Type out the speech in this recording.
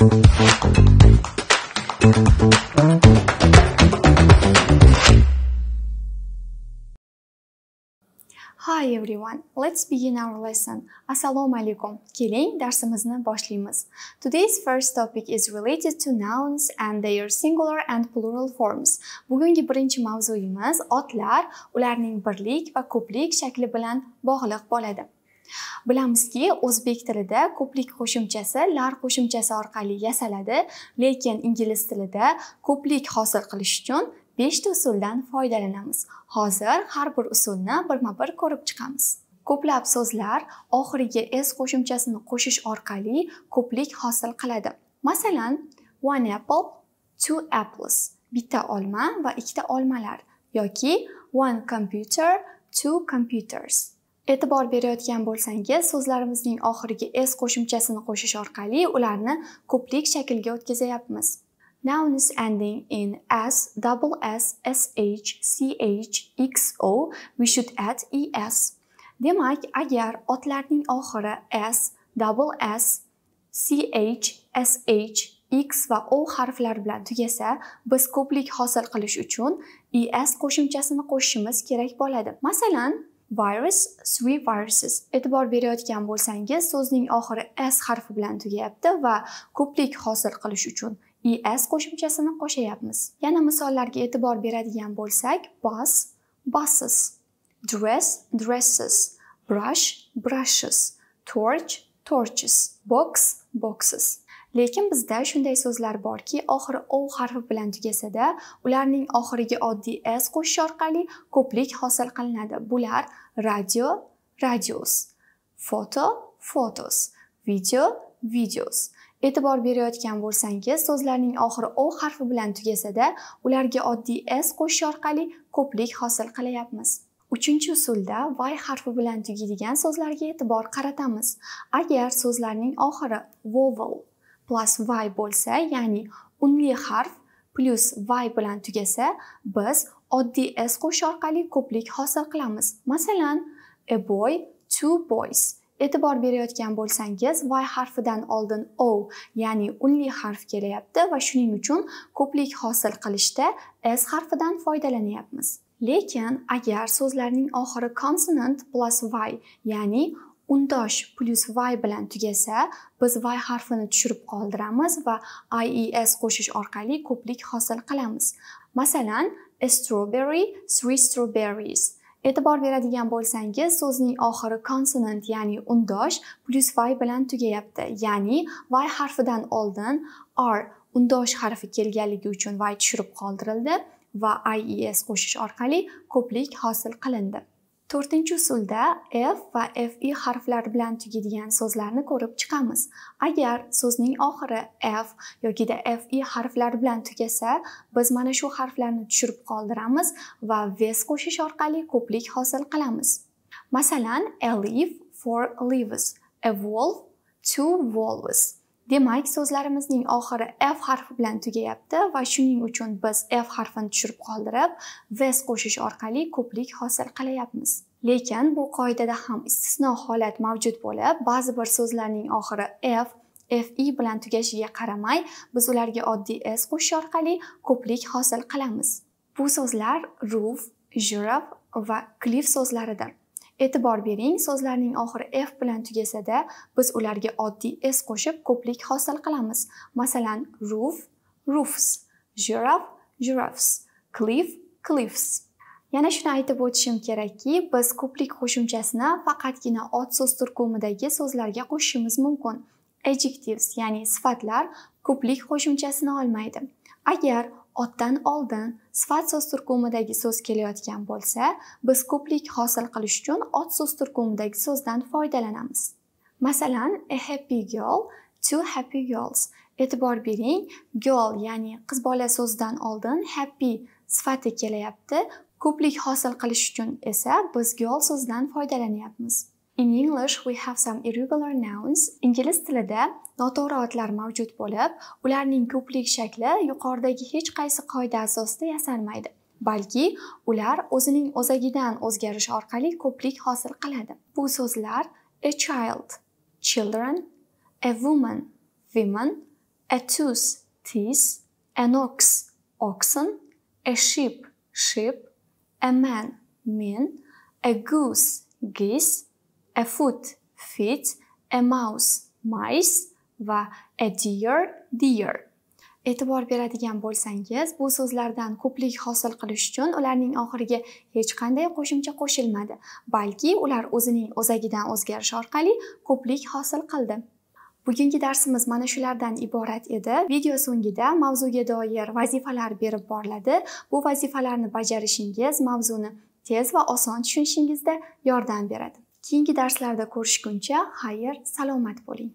Hi everyone, let's begin our lesson. Assalomu alaykum. Keling, darsimizni boshlaymiz. Today's first topic is related to nouns and their singular and plural forms. Bugungi birinchi mavzuyimiz otlar, ularning birlik va ko'plik shakli bilan bog'liq bo'ladi. Bilamizki, o'zbek tilida ko'plik qo'shimchasi lar qo'shimchasi orqali yasaladi, lekin ingliz tilida ko'plik hosil qilish uchun 5 ta usuldan foydalanamiz. Hozir har bir usulni birma-bir ko'rib chiqamiz. Ko'plab so'zlar oxiriga s qo'shimchasini qo'shish orqali ko'plik hosil qiladi. Masalan, one apple, two apples, bitta olma va ikkita olmalar yoki one computer, two computers. E'tibor berayotgan bo'lsangiz, so'zlarimizning oxiriga s qo'shimchasini qo'shish orqali ularni ko'plik shaklga o'tkazayapmiz. Nouns ending in s, double s, sh, ch, xo, we should add es. Demak, agar otlarning oxiri s, double s, ch, sh, x va o harflari bilan tugasa, biz ko'plik hosil qilish uchun es qo'shimchasini qo'shishimiz kerak bo'ladi. Masalan, virus, three viruses. E'tibor berayotgan bo'lsangiz, so'zning oxiri s harfi bilan tugayapti va ko'plik hosil qilish uchun es qo'shimchasini qo'shayapmiz. Yana misollarga e'tibor beradigan bo'lsak, bus, buses, dress, dresses, brush, brushes, torch, torches, box, boxes. Lekin bizda shunday so'zlar borki, oxiri o harfi bilan tugasada, ularning oxiriga oddiy s qo'shish orqali ko'plik hosil qilinadi. Bular radio, radios, foto, photos, video, videos. E'tibor berayotgan bo'lsangiz, so'zlarning oxiri o harfi bilan tugasada, ularga oddiy s qo'shish orqali ko'plik hosil qilayapmiz. Uchinchi usulda y harfi bilan tugaydigan so'zlarga e'tibor qaratamiz. Agar so'zlarning oxiri vowel plus y bo'lsa, ya'ni unli harf plus y bilan tugasa, biz oddiy s qo'shish orqali ko'plik hosil qilamiz. Masalan, a boy, two boys. E'tibor berayotgan bo'lsangiz, y harfidan oldin o, ya'ni unli harf kelyapti va shuning uchun ko'plik hosil qilishda s harfidan foydalanyapmiz. Lekin agar so'zlarning oxiri consonant plus y, ya'ni undosh plus y bilan tugasa, biz y harfini tushirib qoldiramiz va ies qo'shish orqali ko'plik hosil qilamiz. Masalan, a strawberry, three strawberries. E'tibor beradigan bo'lsangiz, so'zning oxiri consonant, ya'ni undosh plus y bilan tugayapti. Ya'ni y harfidan oldin r undosh harfi kelganligi uchun y tushirib qoldirildi va ies qo'shish orqali ko'plik hosil qilindi. To'rtinchi usulda f va fi harflari bilan tugaydigan so'zlarni ko'rib chiqamiz. Agar so'zning oxiri f yoki fi harflari bilan tugasa, biz mana shu harflarni tushirib qoldiramiz va ves qo'shish orqali ko'plik hosil qilamiz. Masalan, a leaf, four leaves, a wolf, two wolves. Demak, so'zlarimizning oxiri f harfi bilan tugayapti va shuning uchun biz f harfini tushirib qoldirib, ves qo'shish orqali ko'plik hosil qilayapmiz. Lekin bu qoidada ham istisno holat mavjud bo'lib, ba'zi bir so'zlarning oxiri f, fi bilan tugashiga qaramay, biz ularga oddiy s qo'shish orqali ko'plik hosil qilamiz. Bu so'zlar roof, giraffe va cliff so'zlaridir. E'tibor bering, so'zlarning oxiri f bilan tugasada biz ularga oddiy s qo'shib ko'plik hosil qilamiz. Masalan, roof, roofs, giraffe, giraffes, cliff, cliffs. Yana shuni aytib o'tishim kerakki, biz ko'plik qo'shimchasini faqatgina ot so'z turkumidagi so'zlarga qo'shishimiz mumkin. Adjectives, ya'ni sifatlar ko'plik qo'shimchasini olmaydi. Agar otdan oldin sifat so'z turkumidagi so'z kelayotgan bo'lsa, biz ko'plik hosil qilish uchun ot so'z turkumidagi so'zdan foydalanamiz. Masalan, a happy girl, two happy girls. E'tibor bering, girl, ya'ni qiz bola so'zidan oldin happy sifati kelyapti. Ko'plik hosil qilish uchun esa biz girl so'zidan foydalanyapmiz. In English we have some irregular nouns. Ingliz tilida noto'g'ri otlar mavjud bo'lib, ularning ko'plik shakli yuqoridagi hech qaysi qoida asosida yasalmaydi, balki ular o'zining o'zagidan o'zgarish orqali ko'plik hosil qiladi. Bu so'zlar a child, children, a woman, women, A tooth, teeth, an ox, oxen, a sheep, sheep, a man, men, a goose, geese, a foot, feet, a mouse, mice va a deer, deer. E'tibor beradigan bo'lsangiz, bu so'zlardan ko'plik hosil qilish uchun ularning oxiriga hech qanday qo'shimcha qo'shilmadi, balki ular o'zining o'zagidan o'zgarish orqali ko'plik hosil qildi. Bugungi darsimiz mana shulardan iborat edi. Video so'ngida mavzuga doir vazifalar berib boriladi. Bu vazifalarni bajarishingiz mavzuni tez va oson tushunishingizda yordam beradi. Keyingi darslarda ko'rishguncha xayr, salomat bo'ling.